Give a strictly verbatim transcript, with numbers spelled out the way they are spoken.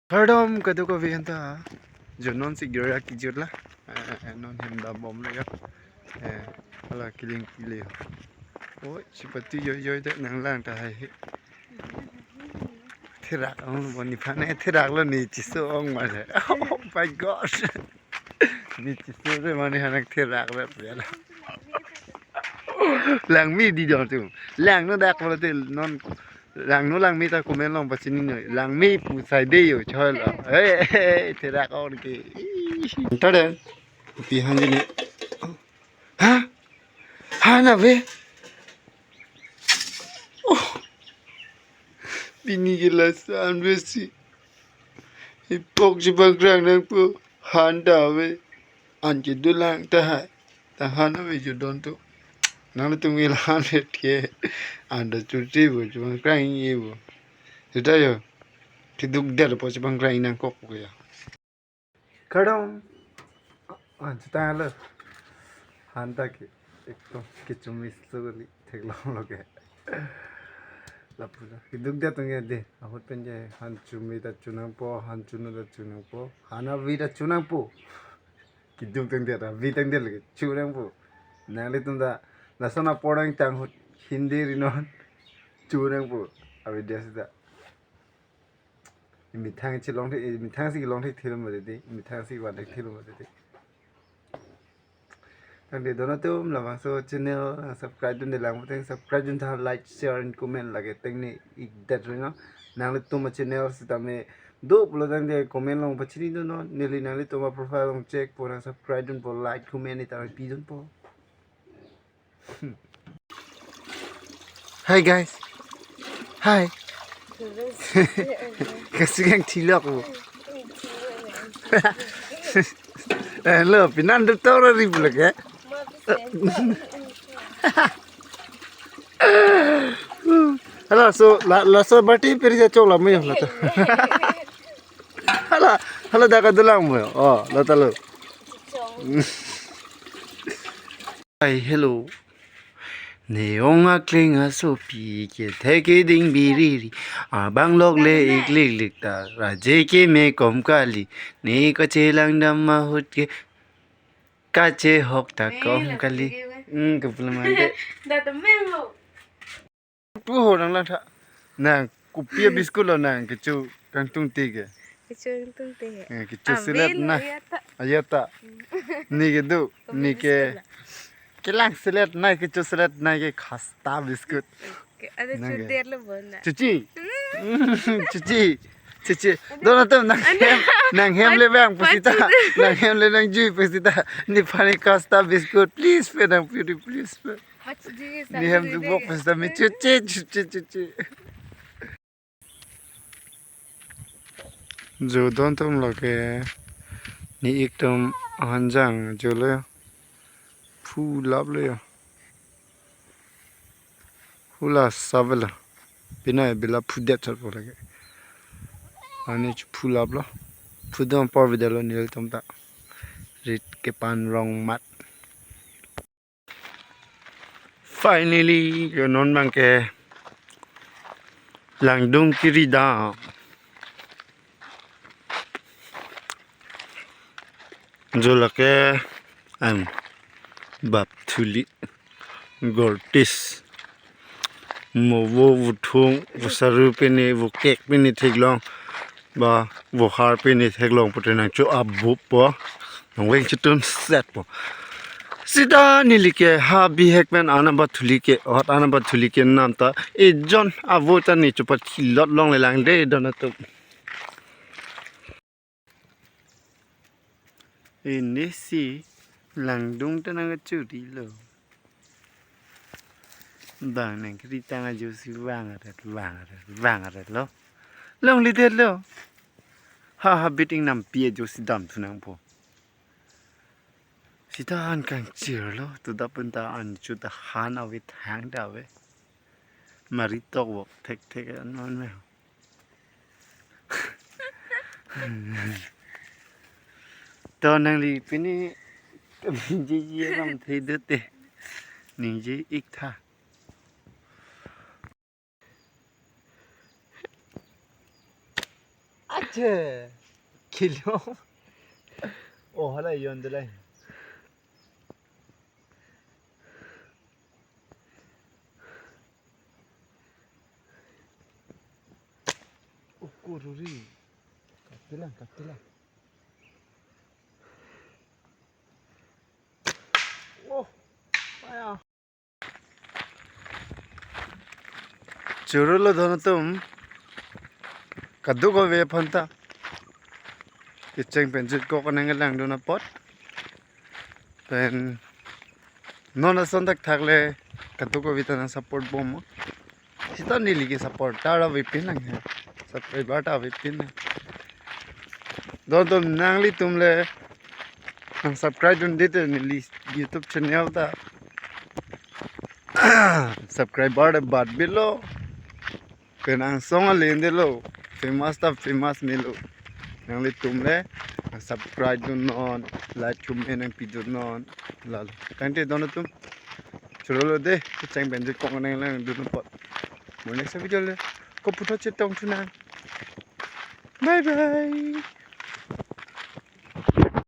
Kardom kadokave anta. Jo non si gyoya kijut la. Eh, non hem dambomlo ya. Eh, hala kiling kile. Oi, sipati joi joi de nanglang tahai. Therak ong lo nephan, eh, therak lo ne chiso ong ma de. Oh my God. Ne chiso de mane hanang therak lo pia lo. Langme dei don atum. Langno dak lo te non. Langno langme ta comment along pachini noi. Langme pu sai de yo choi lo. Hey, hey, therak ong ke. Anta den. Pi hanji ne. Ha? Han ave? Oh. Pini ke laso an ave si. Ipok chepangkrang nangpo. Han ta ave. An kedolang tahai. Ta han ave jo don atum. Nanglitum ke la han ave ke. An ta chuti bo chepangkrang-i bo. Seta yo. Keduk der po chepangkrang-i nangkok po ya. Kardom. Ah, chetang lo. Han ta ke. Ekdom kechumi suli theklong lo ke. Lapu lo. Keduk det atum ke dei. Ahut pen ke han chumi ta chu nangpo, han chunu ta chu nangpo. Han avi ta chu nangpo. Keduk tangdet, avi tangdet lake chu nangpo. Nanglitum ta lason apor nangtang ahut Hindi ri non. Chu nangpo. Avi det seta. Methang si long thek, methang si long thekthelo mati dei, methang si van thekthelo mati dei. Tangte don atum labangso channel subscribe dunde lang puteng subscribe dun tha, like, share and comment lake tengne ik det ri non. Nanglitum a channel sitame do pulo tangte comment along pachini dun non, neli nanglitum a profile along check po nang subscribe dunpo, like, comment ne ta pi dunpo. Hi guys. Hi. Kasi kang tilok mo. Hello, pinan do tora ri bulak ya. Hello, so la la so bati peri sa chok la mo yo la ta. Hala, hala dak kedolang mo yo. Oh, la ta lo. Hi, hello. Ne ong akling asopi kethek keding biriri. Abang lok le iklik lik ta. Raje ke me kom kali. Ne kachelang dam ahut ke. Kachehok ta kom kali. Hmm, kepelemante. Dah temeng lo. Pu ho nang lang tha. Nang kopi a biscuit lo nang kecho kangtung te ke. Kecho kangtung te ke. Eh, kecho selet na. Aya ta. Aya ta. Ni ke do, ni ke. Kelang selet na kecho selet na ke khasta biscuit. Ada chuder lo bona. Chuchi. Chuchi. Chuchi. Don atum nang hem, nang hem le bang pusita. Nang hem le nang jui pusita. Nephan khasta biscuit. Please pe nang puri please pe. Ni hem tu bok pesta mi chuchi chuchi chuchi. Jo don atum lake ni ekdom hanjang jo le phu lap le ya. Hula savela. Pina bila phu det char po lake. Ani chu phu lap lo. Phu don por video lo nelitum ta. Rit kepan rong mat. Finally, yo non bang ke Langdung kiri dam. Jo lake an bap thuli gortis. Mo vo vuthung, vosaru pini, vokek pini theklong. Ba vohar pini theklong pute nang cho abup po. Nang veng chitun set po. Sita neli ke ha bihek pen anamba thuli ke, hot anamba thuli ke nam ta. Ejon avo ta ne chupa thilot long le lang de don atum. Ini si Langdung ta nang churi lo. Bang nang kiri tang ajo si vang aret, vang aret, vang aret lo. Long lidet lo. Ha ha biting nampi ajo si dam thu nangpo. Sita an kangchir lo, tu dap penta an chu ta han ave thang ta ave. Mari tok vok thek thek an man me. To nangli pini ningje je ram the dute. Ningje ik tha. Che. Kilo. Oh, hala yon de lai. Ukururi. Katilang, katilang. Oh, maya. Chorolo don atum. Kadokave aphanta kecheng pen jutkok nangkelangdun apot. Pen non ason thakthak le kadokave ta nang support bom. Sita neli ke supporter avepin nang he. Subscriber ta avepin nang. Don atum nanglitum le nang subscribe dunde te neli YouTube channel ta subscriber ta bat bilo. Pen angsong alen delo. Famous ta famous melo. Nanglitum le nang subscribe dunnon, like, comment nangpidunnon. Lalo. Tangte don atum. Chorolo de, kecheng pen jutkok nangkelangdun apot. Mo next video le koputhot chetongthu nang. Bye bye.